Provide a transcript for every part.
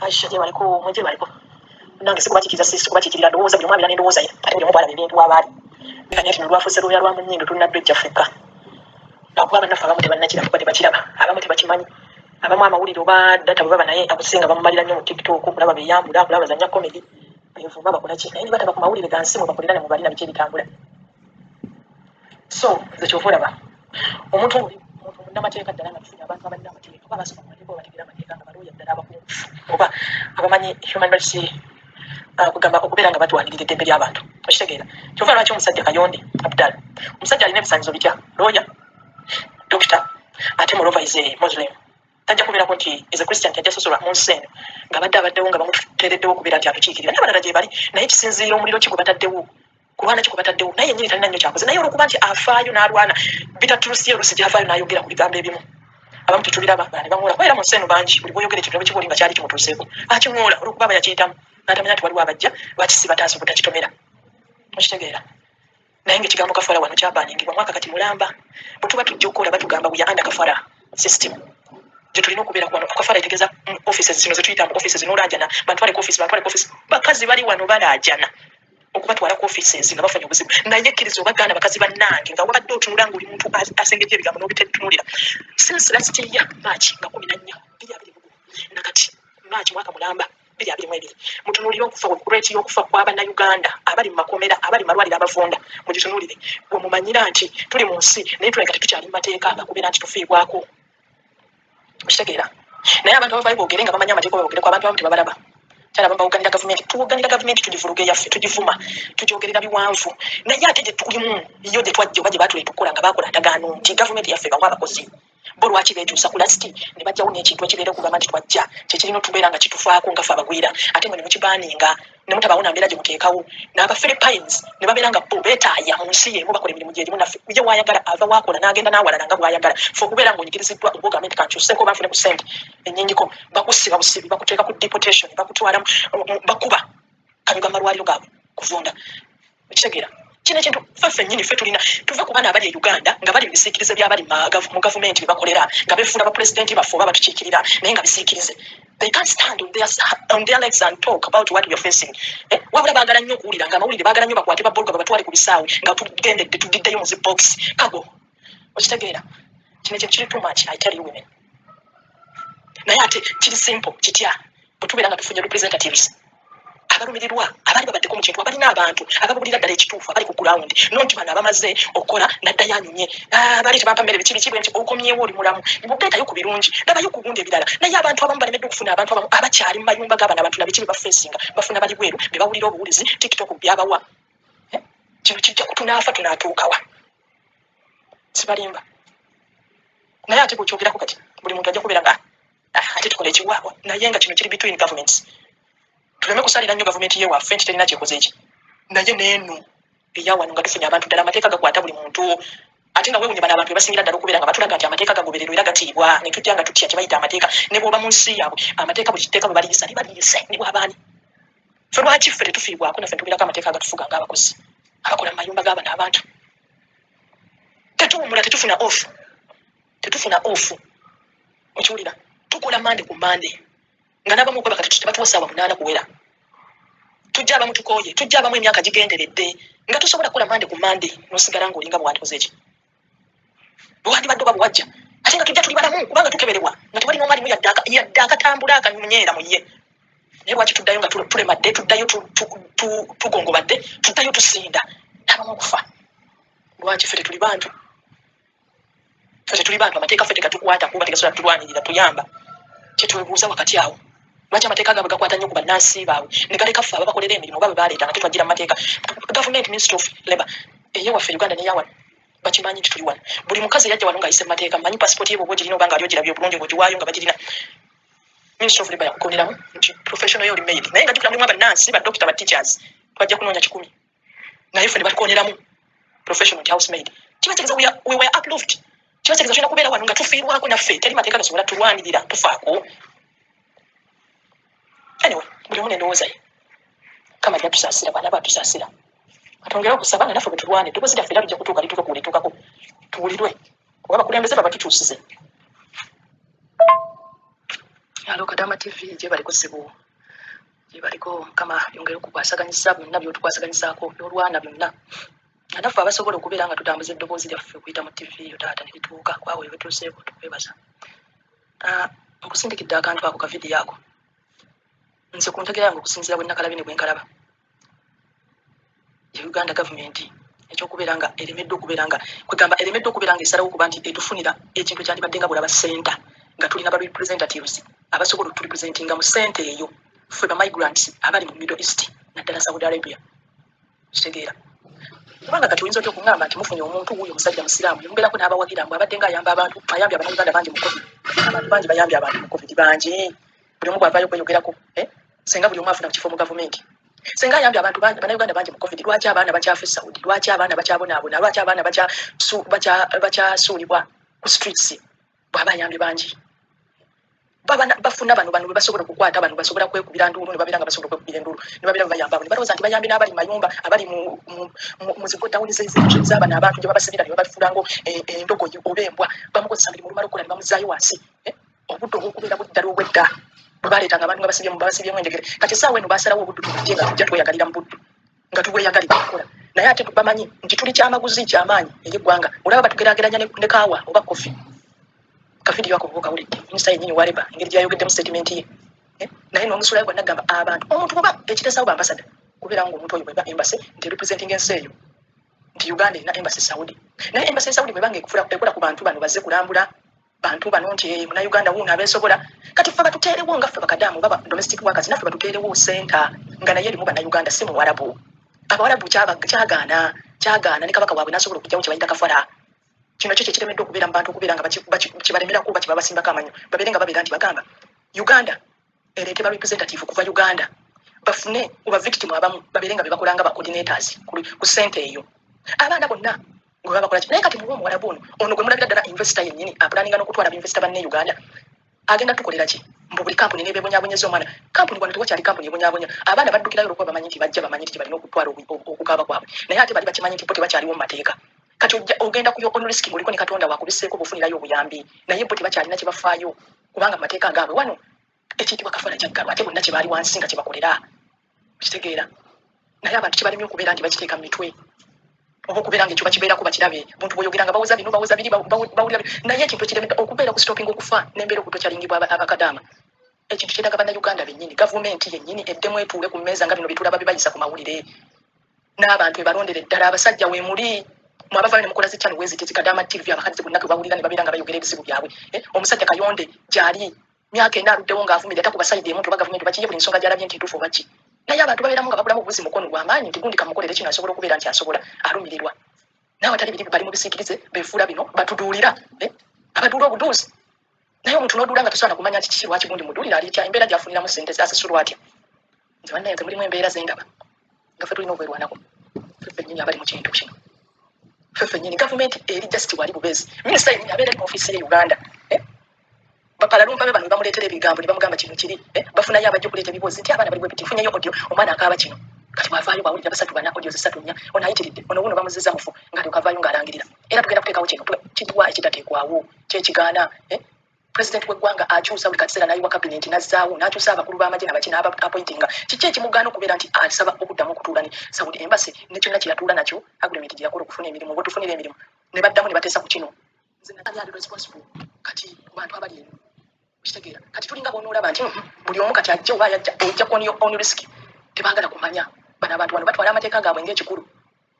Aisha, gyebaleko mwe, gyebaleko. Nange sikubakiikiriza, sikubakiikirira ndowooza. Buli omu abeera n'endowooza ye, ate buli omu bw'alaba ebintu wabaali. Manya nti lwafuuse lwoya lwa mu nnyindo, tulina ejja ffekka, lwakuba bannaffe abamu tebannakiraba kuba tebakiraba, abamu tebakimanyi, abamu amawulire oba data bwe baba naye akusinga bamumalira nnyo mu TikTok, okulaba beyambula, okulaba bazanya comedy, bevuma, bakola ki, naye ne bataba ku mawulire ga nsi mwe bakolera ne mubalina biki ebitambula. So nze kyova olaba omuntu oli omuntu munnamateeka ddala, nga tufunye abantu abalina amateeka oba abasoma mu mateeka oba bategeera amateeka, nga balooya ddala abakungu oba abamanyi human rights, kugamba okubeera nga batwanirira eddembe ly'abantu. Okitegeera? Kyova lwaki omusajja Kayonde Abdal, omusajja alina ebisanyizo bitya? Lawyer, doctor, ate moreover is a Muslim. Tajja kubeerako nti is a Christian, tajja sosolwa mu nsi eno ng'abadde abaddewo nga bamuteereddewo okubeera nti atukiikirira n'abalala gye bali. Naye kisinziira omuliro ki gwe bataddewo, kulwana ki gwe bataddewo. Naye yennyini talina nnyo kyakoze, naye olwokuba nti afaayo n'alwana bitatulusiye, oluusi gy'avaayo n'ayogera ku bigambo ebimu abamu tetubiraba, bala ne baŋŋoola, kuba era mu nsi eno bangi buli bw'oyogera ekintu ne bwe kiba oli nga kyali kimutuuseeko, akiŋŋoola olwokuba aba yakiyitamu n'atamanya nti waliwo abajja. Lwaki si bataasa obutakitomera? Okitegeera? Naye ngaekigambo kafala wano kyabaningibwa mwaka kati mulamba. Bwe tuba tujja okukola, batugamba we are under kafala system gye tulina okubeera wano. Kafala etegeeza offices zino zetuyita mu offices, n'olaajana bantwale ku office, bantwale ku office. Bakazi bali wano balaajana okubatwala ku offices nga bafunye obuzibu. Naye kkiriza obagaana, bakazi bannange, nga wabadde otunula ng'oli muntu asengejja ebigambo n'obitetunuulira. Since last year March nga 14, 2021, nakati March mwaka mulamba 2022, mutunuulire okufa, rate y'okufa kw'abannayuganda abali mu makomera, abali mu malwaliro, abavunda. Mugitunuulire bwe mumanyira nti tuli mu nsi, naye tulabika tetukyali mu mateeka agakubeera nti tufiibwako. Okitegeera? Naye abantu abavaayo boogere nga bamanyi amateeka, boogere ku abantu abamu tebabalaba. Kyala bawoganira gavumenti, tuwoganira gavumenti, tugivuluga eyaffe, tugivuma, tugyogerera biwanvu, naye ate gye tulimu yo gye twajja oba gye baatuleeta okukola nga baakola ndagaano nti gavumenti yaffe bawa abakozi bo, lwaki beekyusa ku last ne bajjawo n'ekintu ekibeera okugamba nti twajja kyekirina otubeera nga kitufaako nga ffe abagwira, ate mwe ne mukibaaninga ne mutabaawo na mbeera gye muteekawo n'Abafilipines ne babeera nga bo beetaaya mu nsi y'emu, bakola emirimu gyerimu naffe. Ye waayagala ava waakola n'agenda n'awalala nga bw'ayagala. Fe okubeera ng'onyigiriziddwa oba ogambe nti kankyuseeko oba nfune ku ssente ennyingiko, bakusiba busibi, bakuteeka ku deportation, bakutwala, bakuba kanyuga mu malwaliro gaabwe kuvunda. Okitegeera? Kino ekintu ffe ffennyini ffe tulina tuve ku baana abali e Uganda nga bali mu bisiikirize by'abali mu gavumenti bye bakolera, nga beefuula bapulezidenti baffe oba batukiikirira, naye nga bisiikirize. They can't stand on their legs and talk about what we are facing. Eh? Wabula baagala nnyo okuwulira nga amawulire, baagala nnyo bakwate baboluga babatwale ku bisaawe nga tugendedde tudiddeyo mu zi box kago. Okitegeera? Kino ekintu kiri too much, I tell you, women. Naye ate kiri simple kitya? Bwe tubeera nga tufunye representatives abalumirirwa, abaali babaddeko mu kintu, abalina abantu ababulira ddala ekituufu, abali ku ground, no nti bano abamaze okukola naddayo anyumye, "Ah, baali tebampa mmere, biki biki." Bwe nti okomyewo oli mulamu, bugeetayo ku birungi, labayo ku gundi ebirala. Naye abantu abamu balemedde okufuna abantu abamu abakyali mu mayumba g'abano abantu nabiki bye bafeesinga, bafuna bali bweru be bawulira obuwulizi TikTok byabawa. Eh? Kino kijja kutunaafa, tunaatuukawa? Sibalimba, naye ate bwekyogerako kati buli muntu ajja kubeera nga, "Ah, ate tukola ekiwaabwa." Naye nga kino kiri between governments, tuleme kusalira nnyo gavumenti yewaffe nti terina kyekoze eki, naye neeno eyawano nga tufunye abantu ddala amateeka gakwata buli muntu. Ate nga weewunye bano abantu bebasingira ddala okubeera nga batulaga nti amateeka gagobererwa era gatiibwa, ne tujja nga tutya kye bayita amateeka. Ne bw'oba mu nsi yaabwe, amateeka buli kiteeka bwe baliyisa libaliyise ne bwabaani. Ffe lwaki ffe tetufiibwako? Naffe ntubeerako amateeka agatufuga ng'abakozi abakola mu mayumba g'abano abantu. Tetuwumula, tetufuna off, tetufuna off. Okiwulira? Tukola Mande ku Mande, nga n'abamu okwebaka tebatuwa ssaawa 8 kuwera. Tujja abamu tukooye, tujja abamu emyaka gigenderedde, nga tosobola kukola Mande ku Mande n'osigala ng'olinga bwewandikoze eki, bwewandibadde oba bwewajja. Ate nga tujja tuli balamu kubanga tukeberebwa nga tewali n'omu alimu yadde akatambula akanyunyeera mu ye. Naye lwaki tuddayo nga tulemadde, tuddayo tugongobadde, tuddayo tusinda n'abamu okufa? Lwaki ffe tetuli bantu? Ffe tetuli bantu? Amateeka ffe tegatukwata kuba tegasobola tulwanirira tuyamba. Kyetwebuuza wakati awo, lwaki amateeka gaabwe gakwata nnyo ku bannansi baabwe ne galeka ffe ababakolera emirimu oba bwe baleeta nga tetwagira mu mateeka? Gavumenti, Ministry of Labour eyewaffe Uganda neyawano bakimanyi nti tuli wano. Buli mukazi eyajja wano ng'ayise mu mateeka, mmanyi pasipooti ye bw'oba ogirina oba ng'ali ogirabye obulungi ng'ogiwaayo nga bagirina, Ministry of Labour yakukoneramu nti professional yo oli maid. Naye nga jjukira mulimu abannansi, badokita, ba teachers, twajja kunoonya 100, naye ffe ne batukoneramu professional nti house maid. Kiba kitegeeza we were approved. Kiba kitegeeza tulina kubeera wano nga tufiirwako naffe, teri mateeka gasobola tulwanirira tufaako. Anyway, buli omu nendowooza ye. Kama ajja tusaasira, bwana batusaasira, atongere okusaba nga naffe bwe tulwana eddoboozi lyaffe era lijja kutuuka, lituuke ku lituukako, tuwulirwe, oba abakulembeze baba tukyusize. Alo Kadama TV, gyebaliko ssebo, gyebaliko. Mukama yongere okukwasaganyisa byonna by'otukwasaganyisaako, by'olwana byonna, nga naffe abasobola okubeera nga tutambuza eddoboozi lyaffe okuyita mu TV yo taata ne lituuka kwabo we bituuseeko, tukwebaza. Ah, nkusindikidde akantu ako, ka vidiyo ako. Nze ku ntegera yange, okusinziira bwe nakalabye ne bwe nkalaba, ye Uganda gavumenti ekyokubeera nga eremeddwa okubeera nga kwegamba eremeddwa okubeera nga esalawo okuba nti etufunira ekintu ekyandibadde nga bwolaba center, nga tulina ba representatives abasobola oturepresentinga mu center eyo, ffe ba migrants abali mu Middle East, naddala Saudi Arabia. Kitegeera kubanga kati oyinza otya okuŋŋamba nti mufunye omuntu wuuyo omusajja musiraamu ne mubeerako n'abawagira mbu abadde ng'ayamba abantu, ayambye Abannayuganda bangi mu COVID? Abantu bangi bayambye abantu mu COVID, bangi. Buli omu bw'avaayo kweyogerako, eh? Senga buli omu afuna ku kifo mu gavumenti, senga ayambye abantu bangi, Bannayuganda bangi mu COVID, lwaki abaana bakyafa e Saudi? Lwaki abaana bakyabonaabona? Lwaki abaana bakyasuulibwa ku streets? Bw'aba ayambye bangi, bafuna bano bano bwe basobola okukwata, bano basobola kwekubira nduulu, ne babeera nga basobola okwekubira enduulu, ne babeera bayamba abo, ne balowooza nti bayambye n'abali mu mayumba, abali mu zi godown z'abano abantu gye babasibira, ne babafuula ngo endogoyi oba embwa. Bamukozesa mirimu, olumala okukola ne bamuzaayo wansi. Eh, obudde obw'okubeera buddala obwedda bwe baleetanga abantu nga basibyemu enjegere. Kati essaawa eno basalawo obuddu tubujje, nga tujja tweyagalira mu buddu, nga tubweyagalira okukola, naye ate bamanyi nti tuli kyamaguzi kyamaanyi eri eggwanga. Olaba batugeraageranya ne kaawa oba kofi. Kavidiyo ako bwoba okawulidde, minisita yennyini wa labour engeri gyayogeddemu statement ye, eh, naye n'omusulayo gwa nagamba abantu omuntu oba ekiteesawo ba ambassador kubeera nga omuntu oyo bweba embassy nti representing ensi eyo, nti Uganda erina embassy Saudi, naye embassy e Saudi bwebanga ekola ku bantu bano bazze kulambula bantu bano nti, "Eh, Munnayuganda wuuno abeesobola." Kati ffe batuteerewo nga ffe bakadaamu baba domestic workers, naffe batuteerewo center nga naye erimu Bannayuganda, si muwarabu. Abawarabu kyagaana, kyagaana ne kabaka waabwe n'asobola okugyawo kye bayita kafala. Kino kyo kyekiremeddwa okubeera mu bantu, okubeera nga kibalemerako oba kibabasimbako amanyo, babeere nga babeera nti bagamba Uganda ereete ba representative kuva Uganda, bafune oba victim abamu babeere nga bebakola nga ba coordinators ku center eyo, abaana bonna gwe baba bakola ki. Naye kati muwe omuwalabu ono, ono gwe mulabira ddala investor yennyini apulaninga n'okutwala ba investor banne Uganda, agenda tukolera ki? Mbu buli kampuni nebebonyabonyeza omwana. Kampuni wano tewakyali kampuni ebonyabonya abaana, baddukirayo olwokuba bamanyi nti bajja, bamanyi nti balina okutwala okukaaba kwabwe, naye ate bali bakimanyi nti bo tebakyaliwo mu mateeka. Kati ojja ogenda ku your own risk, ng'oliko ne Katonda wakubiseeko bufunirayo obuyambi, naye bo tebakyalina kye bafaayo, kubanga mu mateeka gaabwe wano ekiyitibwa kafala kyaggalwa, ate bonna kye baali wansi nga kye bakolera. Kitegeera, naye abantu kibalemye okubeera nti bakiteeka mu mitwe oba okubeera nga ekyo bakibeerako bakirabe. Buntu bw'oyogera nga bawoza bino, bawoza biri, bawulira bino. Naye ekintu ekiremedde okubeera ku stopping okufa n'embeera okutokyalingibwa abakadaama, ekintu kyetaaga Bannayuganda bennyini, gavumenti yennyini eddemu etuule ku mmeeza nga bino byetulaba bibayisa ku mawulire, n'abantu ebalondera eddala. Abasajja weemuli mwe abavaayo ne mukola zi channel weziti, zikadaama TV, abakazi bonna ke bawulira ne babeera nga bayogera ebizibu byabwe. Eh, omusajja Kayonde gyali myaka 4 aluddewo ng'avumirira, takuba side emu nti oba gavumenti bakiye buli nsonga gy'alabye nti ntuufu oba ki, naye abantu babeeramu nga babulamu obuzi mukono gw'amaanyi nti gundi kamukolere kino, asobola okubeera nti asobola alumirirwa. Naye awatali biri bali mu bisiikirize beefuula bino batuduulira, eh, abaduula obuduuzi. Naye omuntu n'oduula nga tosobola kumanya nti kiki, lwaki gundi muduulira, ali tya, embeera gy'afuniramu sente asasulwa atya. Nze bannaye, nze mulimu embeera zendaba nga ffe tulina okwerwanako ffe ffennyini abali mu kintu kino, ffe ffennyini. Gavumenti eri just wali bubeezi, minisita yennyini abeera ali mu ofiisi ye Uganda, eh? Bapalalumpa be bano ne bamuleetera ebigambo ne bamugamba kino kiri, eh? Bafunayo abajja okuleeta ebibuuzi nti abaana bali bwe biti, nfunyeyo audio, omwana akaaba kino. Kati bw'avaayo bw'awulira basatu bana audio zisatu nnya, ono ayitiridde, ono wuno bamuzizza mufu, ng'alyoka avaayo ng'alangirira era tugenda kuteekawo kino. Kiwa ekitateekwawo kyekigaana, eh? President w'eggwanga akyusa buli kaseera, n'ayiwa cabinet, n'azzaawo, n'akyusa abakulu b'amagye nabaki n'aba appointinga. Kiki ekimugaana okubeera nti asaba okuddamu okutuula ne Saudi embassy ne kyonna kye yatuula nakyo, agreement gye yakola okufuna emirimu, oba otufunira emirimu, ne baddamu ne bateesa ku kino? Nze nali ali responsible kati ku bantu abali eno. Kitegeera, kati tulinga bonoolaba nti buli omu kati ajja oba ayajja ojja on your own risk. Tebaagala kumanya bano abantu wano batwala amateeka gaabwe ng'ekikulu.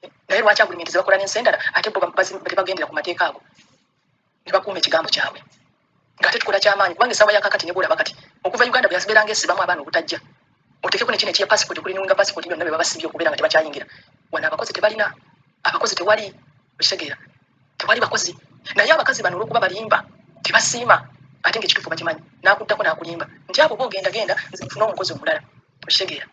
Eh, naye lwaki agreement ze bakola n'ensi endala ate bo tebagendera ku mateeka ago ne bakuuma ekigambo kyabwe, ng'ate tukola kyamaanyi? Kubanga essaawa yakakati ne bwolaba kati okuva Uganda bwe yasibeera ng'esibamu abaana obutajja, otekeko ne kino ekiya passport, okulinunga passport, byonna bye babasibye okubeera nga tebakyayingira wano. Abakozi tebalina, abakozi tewali. Okitegeera, tewali bakozi. Naye abakazi bano olw'okuba balimba, tebasiima, ate ng'ekituufu bakimanyi, n'akuddako n'akulimba nti abo oba ogenda genda, nze nfune omukozi omulala. Okitegeera,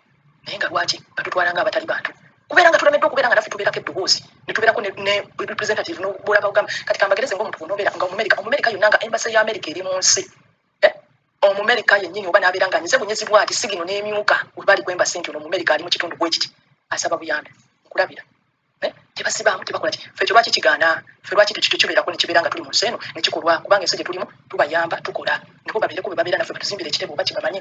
naye nga lwaki batutwala nga abatali bantu, kubeera nga tulemeddwa okubeera nga naffe tubeerako eddoboozi ne tubeerako ne representative n'olaba ogamba kati kambagereze ng'omuntu bw'onoobeera nga Omumerika, Omumerika yonna nga embassy ya Amerika eri mu nsi, eh? Omumerika yennyini oba n'abeera nga anyize bunyezi bw'ati sigino n'emyuka we bali ku embassy nti ono Omumerika ali mu kitundu bwe kiti asaba buyambi, nkulabira. Eh, tebasibaamu, tebakola ki. Ffe ekyo lwaki kigaana? Ffe lwaki tekibeerako nekibeera nga tuli mu nsi eno nekikolwa? Kubanga ensi gye tulimu tubayamba, tukola nabo babeereko bwe babeera naffe, batuzimbire ekitebe oba kibamanye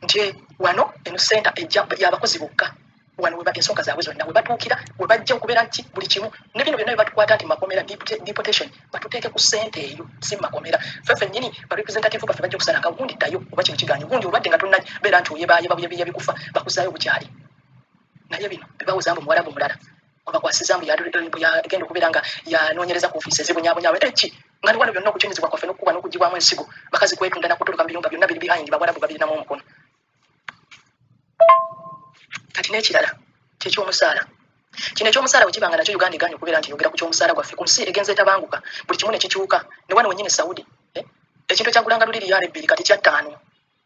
nti wano eno center ejja yabakozi bokka. Wano weba ensonga zaabwe zonna we batuukira, we bajja okubeera nti buli kimu ne bino byonna bye batukwata nti makomera, deportation, batuteeke ku ssente eyo, si makomera. Ffe ffennyini ba representative baffe bajja okusala nga gundi ddayo oba kino kiganye, gundi olwadde nga tonnabeera nti oyebaayeba buyebiyebikufa, bakuzaayo bukyali. Naye bino bebawoza mbu muwarabu mulala gwebakwasiza mbu yagenda okubeera nga yanoonyereza ku ofiisi ezibonyabonya eki, nga ne wano byonna okukyunyizibwa kwaffe n'okukubwa n'okugibwamu ensigo, bakazi kwetunda nakutoloka mu biyumba, byonna biri behind bawarabu, babirinamu omukono. Kati n'ekirala kyekyomusaala. Kino ekyomusaala bwe kiba nga nakyo Uganda egaanye okubeera nti yogera ku kyomusaala gwaffe, ku nsi egenza etabanguka, buli kimu ne kikyuka. Ne wano wennyini Saudi, eh? Ekintu ekyagulanga luli riyaala 2 kati kya 5.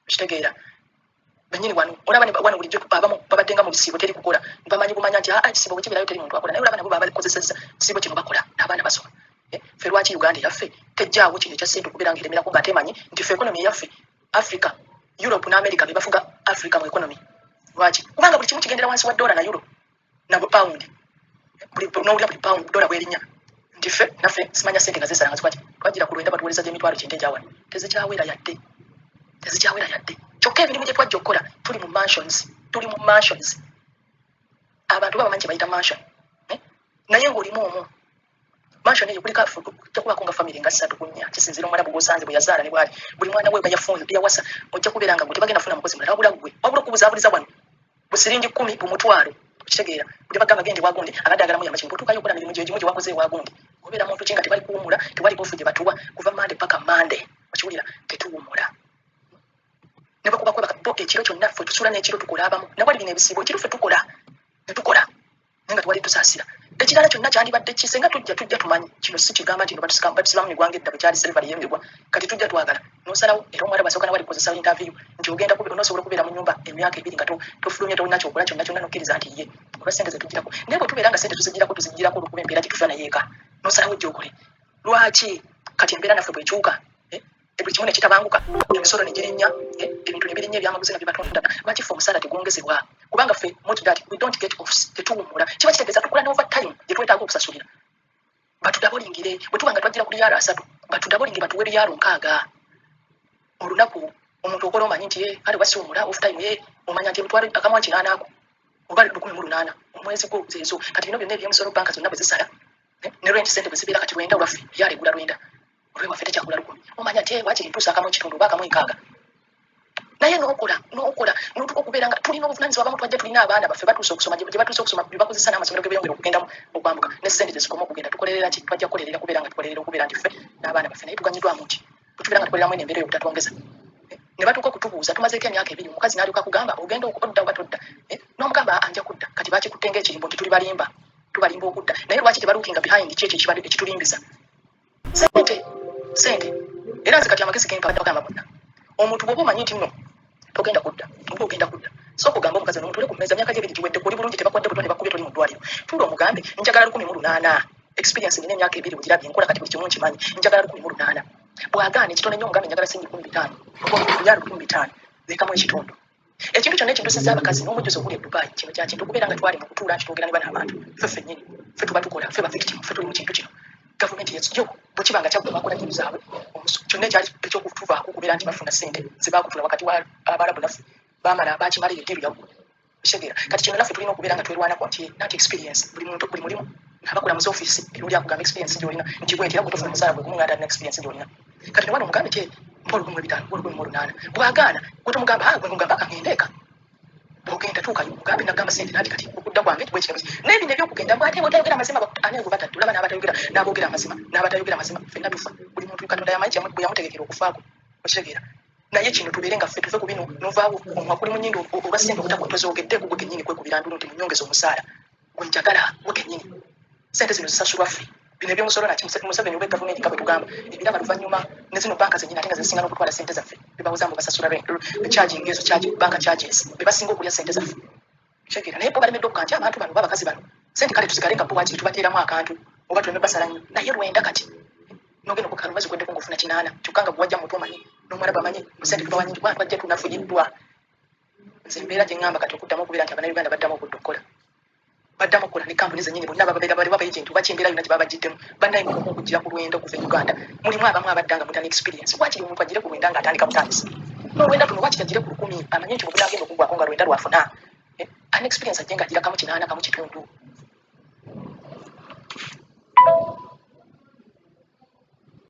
Okitegeera? Bennyini wano olaba wano bulijjo abamu babadde nga mu bisiibo teri kukola, bamanyi bumanya nti aa ekisiibo bwe kibeerayo teri muntu akola, naye olaba nabo babakozesezza kisiibo kino, bakola n'abaana basoma. Eh, ffe lwaki Uganda eyaffe tejjaawo kino ekya ssente okubeera nga eremerako, nga temanyi nti ffe economy eyaffe Africa, Europe ne America be bafuga Africa mu economy? Lwaki? Kubanga buli kimu kigendera wansi wa dollar na euro na pound. Nowulira buli pound dollar bwerinnya nti ffe naffe simanya ssente nga zesala nga zikwati twagira ku 90 batuweereza gy'emitwalo kintu egyawano tezikyawera yadde, tezikyawera yadde. Kyokka emirimu gye twajja okukola, tuli mu mansions, tuli mu mansions. Abantu baba bamanyi kye bayita mansion, eh? Naye ng'olimu omwo mansion eyo kuliko tekubako nga family nga ssatu ku nnya, kisinziira omuwala gw'osanze bwe yazaala ne bwali buli mwana we yafunze yawasa, ojja kubeera nga gwe tebagenda kufuna mukozi mulala wabula ggwe, wabula okubuzaabuliza wano busiringi 10 bumutwalo. Okitegeera? Buli bagamba gende wagundi abadde agala muyamba kino, otuukayo okola mirimu gyegimu gye wakoze ewagundi, obeera muntu ki nga tebali kuwummula, tewali off gye batuwa kuva Mande paka Mande. Okiwulira? Tetuwummula ne bwekuba kwebaka bo ekiro kyonna, ffe tusula n'ekiro tukola. Abamu nawali bino ebisiibo ekiro ffe tukola ne tukola, naye nga tewali tusaasira. Ekirala kyonna kyandibadde ki senga tujja tumanyi kino si kigamba nti no batusibamu migwanga edda bwe kyali slavery y'emigwa. Kati tujja twagala n'osalawo, era omwana bwasooka nawali kukozesa interview nti ogenda onoosobola okubeera mu nyumba emyaka 2 nga tofulumye, tolina kyokola kyonna kyonna, nokkiriza nti ye olwa ssente zetugirako. Naye bwe tubeera nga ssente tuzigirako, tuzigirako olwokuba embeera gye tufa naye eka, n'osalawo ojja okole. Lwaki kati embeera naffe bwekyuka, eh, buli kimu ne kitabanguka, emisolo ne girinnya, eh, ebintu ne birinnya, ebyamaguzi nga bibatunda, lwaki ffe omusaala tegwongezebwa? Kubanga ffe much that we don't get offs, tetuwummula, kiba kitegeeza tukola ne overtime gye twetaaga okusasulira. Batudabolingire, bwe tuba nga twajjira ku riyaalo 30, batudabolinge batuwe riyaalo 60 olunaku. Omuntu okola omanyi nti ye kale wasiwummula off time ye, omanya nti emitwalo akamu 80 ako oba 1800 omwezi gwo zeezo. Kati bino byonna ebyemisolo, banka zonna bwe zisala, eh, ne rent sente bwe zibeera kati 90 olwaffe, riyaalo egula 90, olwewaffe tekyagula 1000, omanya nti wakiri ntuusa akamu ekitundu oba akamu 60. Naye n'okola n'okola n'otuuka okubeera nga tulina obuvunanyizibwa. Abamu twajja tulina abaana baffe batuuse okusoma, gye batuuse okusoma bye bakozesa n'amasomero ge beeyongera okugendamu okwambuka ne ssente gye zikoma okugenda. Tukolerera ki? Twajja kukolerera kubeera nga tukolerera okubeera nti ffe n'abaana baffe, naye tuganyiddwamu ki bwe tubeera nga tukoleramu eno embeera ey'obutatwongeza? Ne batuuka okutubuuza, tumazeeko emyaka 2, omukazi n'alyoka akugamba ogenda odda oba todda, eh, n'omugamba aa nja kudda. Kati bakikutte ng'ekirimbo nti tuli balimba, tubalimba okudda. Naye lwaki tebalookinga behind ki ekyo ekitulimbisa? Sente, sente. Era nze kati amagezi gempa bagamba bonna, omuntu bw'oba omanyi nti nno togenda kudda oba ogenda kudda, sooka ogambe omukazi ono mutule ku mmeeza, myaka gyebiri giwedde, oli bulungi, tebakwadde butwa, tebakubye, toli mu ddwaliro, tuula omugambe njagala 1800, experience nina emyaka 2 bugirabye nkola, kati buli kimu nkimanyi, njagala 1800. Bw'agaana ekitone nnyo, omugambe njagala siringi 15 oba riyaalo 15,000, lekamu ekitundu. Ekintu kyonna ekintusiza abakazi n'omujjuzo oguli e Dubai kino kya kintu okubeera nga twali mu kutuula nti twogera ne bano abantu. Ffe ffennyini ffe tuba tukola, ffe ba victim, ffe tuli mu kintu kino. Gavumenti yo bwe kiba nga kyaggwa bakola deal zaabwe, kyonna ekyali ekyokutuvaako okubeera nti bafuna ssente ze baakutula wakati wa Abarabu naffe, baamala bakimala, eyo deal yaggwa. Kitegeera? Kati kino naffe tulina okubeera nga twerwanako nti nati experience, buli muntu, buli mulimu abakola mu office era oli akugamba experience gy'olina nti bwenti, era gwe tofuna musaala gwe gumu nga talina experience gy'olina. Kati ne wano omugambe ti mpa 1500, 1800. Bw'agaana gwe tomugamba, ah, gwe ngamba kangende eka. Bw'ogenda tuukayo omugambe nagamba sente nati kati okudda kwange bwekino bweki. Naye bino ebyokugenda mbw ate bw'otayogera amazima, ani gwe batadde? Olaba n'abatayogera n'aboogera amazima n'abatayogera amazima, ffenna tufa. Buli muntu Katonda yamanyi bwe yamutegekera okufaako. Okitegeera? Naye kino tubeere nga ffe tuve ku bino, novaawo omwa kuli mu nnyindo olwa ssente obutakotozoogeddeeko gwe kennyini kwekubira ndulu nti munyongeze omusaala gwe njagala gwe kennyini. Sente zino zisasulwa ffe. Bino ebyomusolo naki Museveni oba gavumenti nga bwe tugamba ebiraba luvannyuma ne zino banka zennyini ate nga zezisinga n'okutwala sente zaffe, bebawoza mbu basasula charging ezo, charge, banka charges, be basinga okulya sente zaffe. Kitegeera? Naye bo balemedde okuga nti abantu bano oba abakazi bano sente, kale tusigale nga bo wakiri tubateeramu akantu oba tuleme basala nnyo. Naye 90 kati nogenda okukala omwezi gweddeko ng'ofuna 80, kyokka nga gwewajja mutu omanyi n'omwana bwamanyi mu sente tubawa nnyingi kubanga twajja tunafuyiddwa. Nze embeera gye ŋŋamba kati okuddamu okubeera nti Abannayuganda baddamu okudda okukola. Baddamu okukola ne kampuni zennyini, bonna bababeera bali baba agent oba kyembeera yonna gye baba bagiddemu. Bannaye, mukoma okugira ku lwenda okuva e Uganda. Mulimu abamu abadda nga mutana experience. Wakiri omuntu agire ku lwenda ng'atandika butandisi n'olwenda luno, wakiri agire ku 1000, amanye nti bwe bunaagenda okuggwako nga lwenda lwafuna. An experience ajje ng'agira kamu kinaana, kamu kitundu.